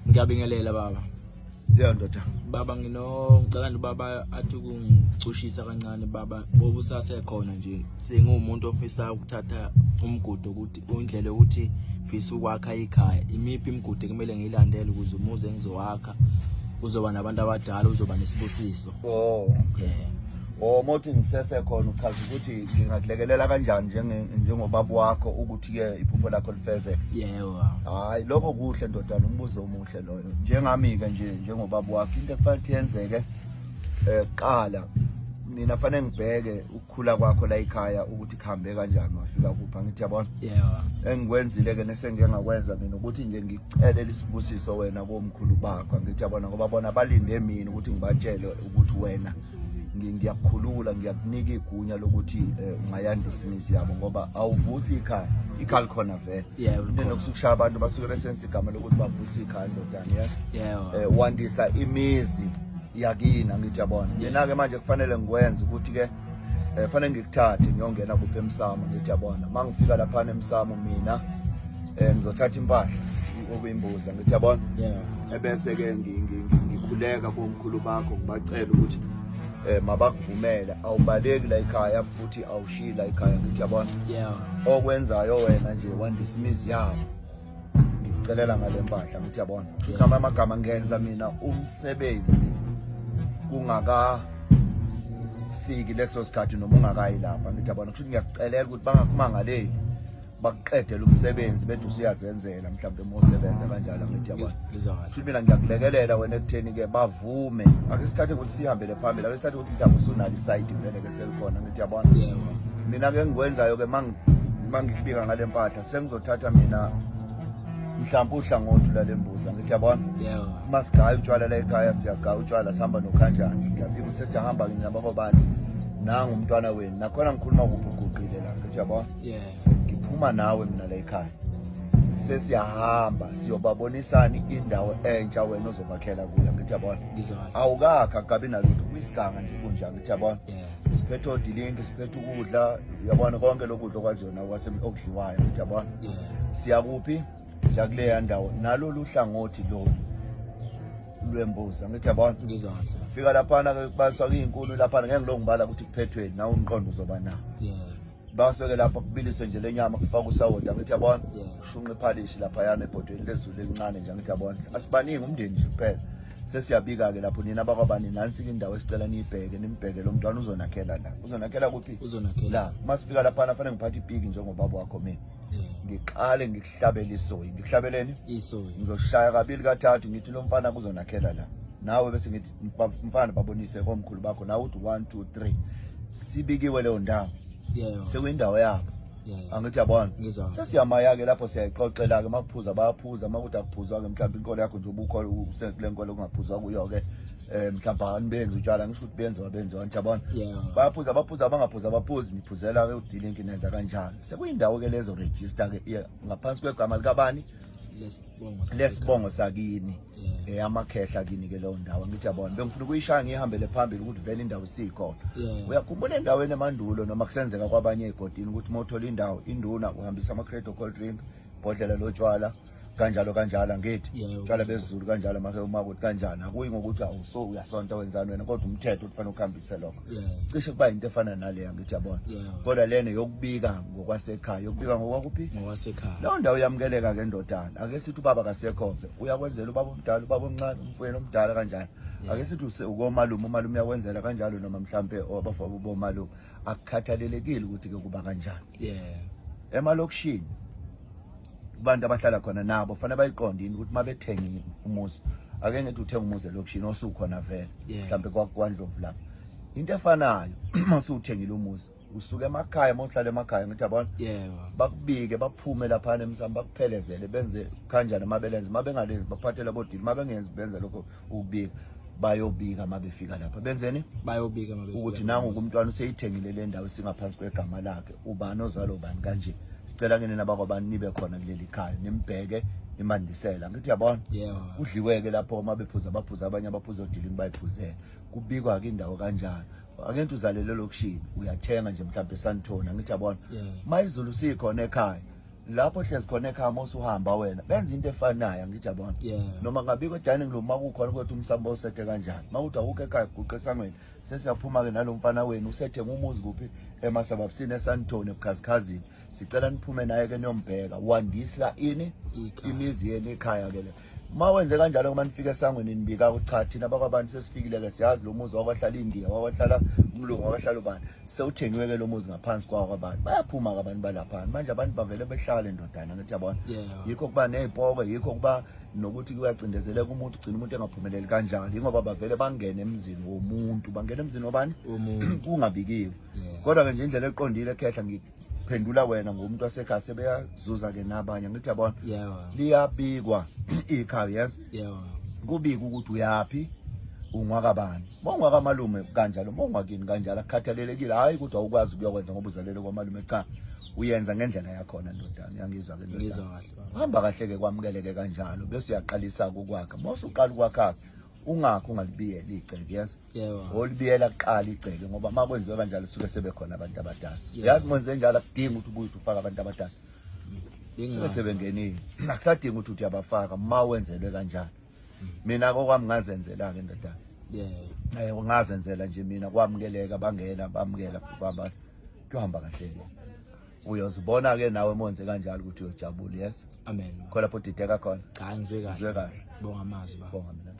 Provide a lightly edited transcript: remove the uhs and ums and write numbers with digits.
Ngiyabingelela baba. Yeah ndoda. Baba ngino ngicela nje baba athi kungicushisa kancane baba ngoba usasekhona nje sengumuntu ofisa ukuthatha umgudu ukuthi indlela yokuthi ngifisa ukwakha ikhaya imiphi imigudu ekumele ngiyilandele ukuze umuzi engizowakha uzoba nabantu abadala uzoba nesibusiso. Oh okay. Yeah. Oh mothi ngisese khona uchaza ukuthi ngingakulekelela kanjani njengobaba wakho ukuthi ke iphupho lakho lifezeke. Yebo. Hayi lokho kuhle ndodana umbuzo omuhle loyo. Njengami ke nje njengobaba wakho into ekufanele yenzeke qala mina fanele ngibheke ukukhula kwakho la ekhaya ukuthi kuhambe kanjani wafika kuphi angithi yabona. Yebo. Engikwenzile ke nesengike ngakwenza mina ukuthi nje ngikucelele isibusiso wena komkhulu bakho angithi yabona ngoba bona balinde mina ukuthi ngibatshele ukuthi wena ngiyakukhulula ngiyakunika igunya lokuthi ungayandisa imizi yabo ngoba awuvusi ikhaya ikhaya likhona vele Yebo. into enokusukushaya abantu basuke besenza igama lokuthi bavusa ikhaya ndodana yes Yebo. Wandisa imizi yakini angithi yabona mina-ke manje kufanele ngikwenze ukuthi-ke fanele ngikuthathe ngiyongena kuphi emsamo ngithi yabona uma ngifika laphana emsamo mina ngizothatha impahla okuyimbuza ngithi yabona Yeah. ebese-ke ngikhuleka komkhulu bakho ngibacela ukuthi mabakuvumele awubaleki la ekhaya futhi awushiyi la ekhaya ngithi yabona Yeah. okwenzayo wena nje wandisa imizi yabo ngikucelela ngale mpahla ngithi yabona kusho ukuthi amagama ngenza mina umsebenzi kungakafiki leso sikhathi noma ungakayi lapha ngithi yabona kusho ukuthi ngiyakucelela ukuthi bangakumangaleli bakuqedele umsebenzi bethi usuyazenzela mhlawumbe uma usebenza kanjalo ngithi yabona Ngizwa kahle. kusho mina ngiyakulekelela wena ekutheni-ke bavume ake sithathe ukuthi sihambele phambili ake sithathe ukuthi mhlawumbe usunalo isayidi vele ke selikhona ngithi yabona Yebo. mina-ke engikwenzayo-ke mangikubika ngale mpahla sengizothatha mina mhlawumbe uhlangothi lwale mbuza ngithi yabona Yebo. uma sigaya utshwala la ekhaya siyagaya utshwala sihamba nokhanjani ngiyabika ukuthi sesiyahamba nabakobani nangu umntwana wenu nakhona ngikhuluma kuphi uguqile la ngithi yabona Yeah. ngiphuma nawe mina la ekhaya sesiyahamba siyobabonisani indawo entsha wena ozobakhela kuyo ngithi yabona Ngizwa kahle. awukakha akabi nalutho kuyisiganga nje kunjani ngithi yabona Yeah. siphethe odilinki siphethe ukudla uyabona konke lokudla okwaziyo nawe okudliwayo ngithi yabona Yeah. siya kuphi siya kuleya ndawo nalolu hlangothi lolu lwembuza ngithi yabona Ngizwa kahle. fika laphana ke baswa izinkulu laphana ngeke ngilongo ngibala ukuthi kuphethweni nawe umqondo uzoba nawo Yeah. basuke lapha kubiliswe nje lenyama kufaka usawoti angithi yabona Yeah. shunqa iphalishi laphayana ebhodweni lezulu elincane nje angithi yabona asibaningi umndeni nje kuphela sesiyabika-ke lapho nina bakwabani nansi-ke indawo esicela niyibheke nimbheke lo mntwana uzonakhela la uzonakhela kuphi Uzonakhela. la uma sifika laphana fanele ngiphathe ipiki njengobaba wakho mina Yeah. ngiqale ngikuhlabele isoyi ngikuhlabeleni Isoyi. ngizoshaya kabili kathathu ngithi lo mfana kuzonakhela la nawe bese ngithi mfana babonise komkhulu bakho nawe uthi 1 2 3 sibikiwe leyo ndawo Yebo. sekuyindawo yabo Yeah. angithi yabona Ngizwa. sesiyamaya ke lapho siyayixoxela ke makuphuza bayaphuza makuthi akuphuzwa ke mhlawumbe inkolo yakho nje ubukholo usekule nkolo kungaphuzwa kuyo ke mhlawumbe anibenzi utshwala ngisho ukuthi benziwa benziwa angithi yabona Yeah. bayaphuza baphuza abangaphuza abaphuzi niphuzela ke udilinki nenza kanjalo sekuyindawo ke lezo register ke ngaphansi kwegama likabani Lesibongo. lesibongo sakini Yeah. eyamakhehla kini ke leyo ndawo ngithi yabona bengifuna ukuyishaya ngihambele phambili ukuthi vele indawo isikhona Yeah. uyakhumbula endaweni emandulo noma kusenzeka kwabanye egodini ukuthi uma uthola indawo induna uhambisa ama-crate cold drink bhodlela lotshwala kanjalo kanjalo angithi Yeah. utshwala besizulu kanjalo make uma kuthi kanjani akuyi ngokuthi awuso uyasonta wenzani wena kodwa umthetho kufanele ukuhambise lokho Yeah. cishe kuba into efana naleya ngithi yabona Yeah. kodwa lena yokubika ngokwasekhaya yokubika ngokwakuphi Ngowasekhaya. leyo ndawo iyamukeleka ke ndodana ake sithi ubaba kasekho-ke uyakwenzela ubaba omdala ubaba omncane umfowenu omdala kanjalo ake sithi ukomalume umalume uyakwenzela kanjalo noma mhlampe abafowabo bomalume akukhathalelekile ukuthi-ke kuba kanjani Yeah. emalokishini kubantu abahlala khona nabo fanele bayiqonde yini ukuthi uma bethenga umuzi ake ngithi uthenga umuzi elokishini osukhona vele Yeah. mhlampe kwaNdlovu lapha into efanayo uma usuwuthengile umuzi usuke emakhaya uma uhlala emakhaya ngithi yabona Yebo. bakubike baphume laphana emsamo bakuphelezele benze kanjani uma belenze uma bengalenzi bakuphathele bodili uma bengenzi benze lokho ukubika bayobika uma befika lapha benzeni Bayobika mabefika. ukuthi nangu umntwana useyithengile le ndawo singaphansi kwegama lakhe ubani ozalo ubani kanje sicela kini nabakwabani nibe khona kuleli khaya nimbheke nimandisela ngithi uyabona Yebo. kudliweke lapho uma bephuza baphuza abanye abaphuza odilini bayiphuzele kubikwa ke indawo kanjalo ake ngithi uzalele elokishini uyathenga nje mhlawumbe eSandton angithi yabona Yeah. uma izulu sikhona ekhaya Lapho hlezi khona ekhaya uma usuhamba wena, benza into efanayo, angithi yabona. Noma ngabikho dining room makukhona ukuthi umsambo usethe kanjani. Mawuthi awukho ekhaya, guqa esangweni. Sesiyaphuma ke nalo mfana wenu usethenga umuzi kuphi emasababsini eSandton ebukhazikhazi. Sicela niphume naye ke niyombheka. Wandisa ini imizi yenu ekhaya ke le. Uma wenze kanjalo uma nifika esangweni nibika ukuthi cha, thina bakwabantu sesifikile ke, siyazi lo muzi wakwahlala iNdiya, wakwahlala umlungu, wakwahlala ubani, sewuthengiwe ke lo muzi ngaphansi kwawo kwabantu. Bayaphuma ke abantu balaphana manje, abantu bavele behlale, ndodana, ngithi yabona. Yikho kuba nezipoko, yikho kuba nokuthi kuyacindezeleka umuntu, ugcina umuntu engaphumeleli kanjalo, yingoba bavele bangene emzini womuntu, bangena emzini wobani kungabikiwe. Kodwa ke nje indlela eqondile, khehla, ngiphendula wena ngomuntu wasekhaya, sebeyazuza ke nabanye, ngithi yabona, liyabikwa ikhaya, yes, kubika ukuthi uyapi, ungwakabani, mawungwakamalume kanjalo, mawungwakini kanjalo, akukhathalelekile. Hayi ukuthi awukwazi ukuyokwenza ngoba uzalelwe kwamalume, cha, uyenza ngendlela yakhona, ndodana. Uyangizwa ke, Ngizwa ndodana? kahle, baba. Hamba kahle ke, kwamukeleke kanjalo, bese uyaqalisa ukwakha. Mawusuqala ukwakha, ungakho ungalibiyela igceke, yes? Yebo. Olibiyela kuqala igceke, ngoba uma kwenziwe kanjalo suke sebekhona abantu abadala. Yazi, mwenze njalo akudingi ukuthi ubuye uthi ufake abantu abadala, suke Bengingazi. sebengenile, akusadingi ukuthi uthi uyabafaka ma wenzelwe kanjalo. Mina kokwami ngazenzela-ke, ndodana. Ngazenzela nje mina, kwamukeleka, bangena, bamukela futhi kwaba kuyohamba kahle-ke. Uyozibona-ke nawe monze kanjalo ukuthi uyojabula, yes. Amen, baba. Khona lapho udideka khona? Cha, ngizwe kahle. Ngizwe kahle. Bonga amazwi, baba. Bonga mina.